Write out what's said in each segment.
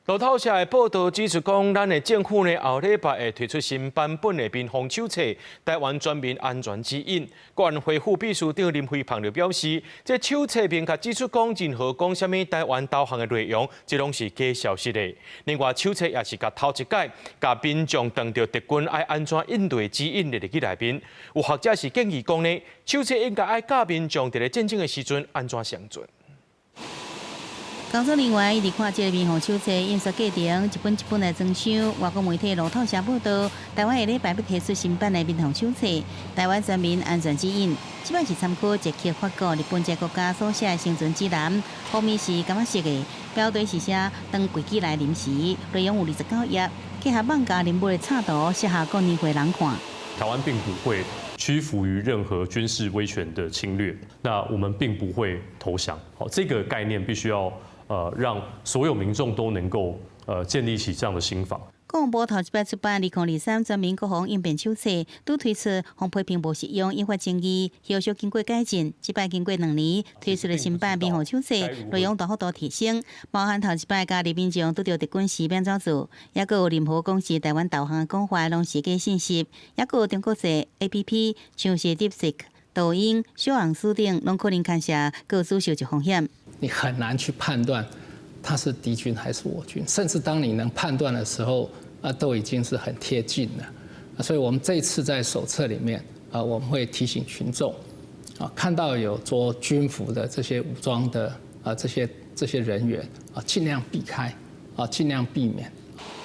路透社的報道指出，講咱的政府呢後禮拜會推出新版本的民防手冊《台灣全民安全指引》。國安會副秘書長林飛帆就表示，這手冊明確指出講任何講啥物台灣投降的內容，這攏是假消息的。另外，手冊也是共頭一擺，共民眾當著敵軍愛按怎應對指引列入去內面。有學者是建議講呢，手冊應該愛教民眾佇咧戰爭的時陣按怎生存。工作人員一直看這个民防手冊印刷過程，一本一本來裝箱。外國媒體路透社報道，台灣下禮拜欲提出新版的民防手冊《台灣全民安全指引》。這擺是參考捷克、法國、日本這國家所寫的生存指南，封面是柑仔色的，標題是寫當危機來臨時，內容有29頁，結合網架人物的插圖，適合各年歲人看。台灣並不會屈服於任何軍事威權的侵略，那我們並不會投降。好，這個概念必須要讓所有民眾都能夠建立起這樣的心防。國防部頭一擺出版2023全民國防應變手冊，拄推出防批評無實用，引發爭議。後續經過改進，這擺經過2年推出的新版民防手冊，內容大幅度提升，包含頭一擺教民眾拄著敵軍時欲按怎做，抑閣有任何講是台灣投降的講法，攏是假信息，抑閣有中國製 APP，像是 DeepSeek、抖音、小紅書等，攏可能牽涉個資收集風險。你很難去判斷他是敵軍還是我軍，甚至當你能判斷的時候，啊，都已經是很貼近了。所以我們這次在手冊裡面，啊，我們會提醒群眾，啊，看到有着軍服的這些武裝的啊這些人員，啊，盡量避開，啊，盡量避免。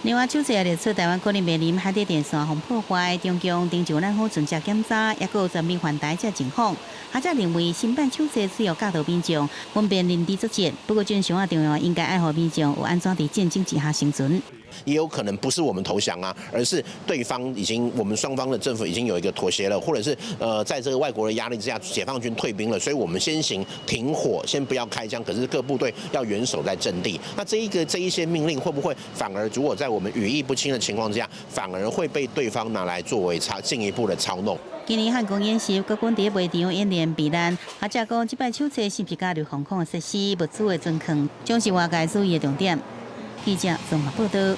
另外，手冊也列出台灣可能面臨海底電線予破壞、中共登上咱好船隻檢查，抑閣有全面犯台這情況。學者認為，新版手冊主要教導民眾分辨認知作戰，不過真相重要，應該愛予民眾有按怎佇戰爭之下生存。也有可能不是我們投降啊，而是對方已經，我們雙方的政府已經有一個妥協了，或者是在這個外國的壓力之下，解放軍退兵了，所以我們先行停火，先不要開槍。可是各部隊要嚴守在陣地。那這一些命令會不會反而如果在我們語義不清的情況之下，反而會被對方拿來作為進一步的操弄？今年漢光演習，國軍佇賣場演練避難，學者講這擺手冊是毋是加入防空設施、物資的存放，將是外界注意的重點。記者綜合報道。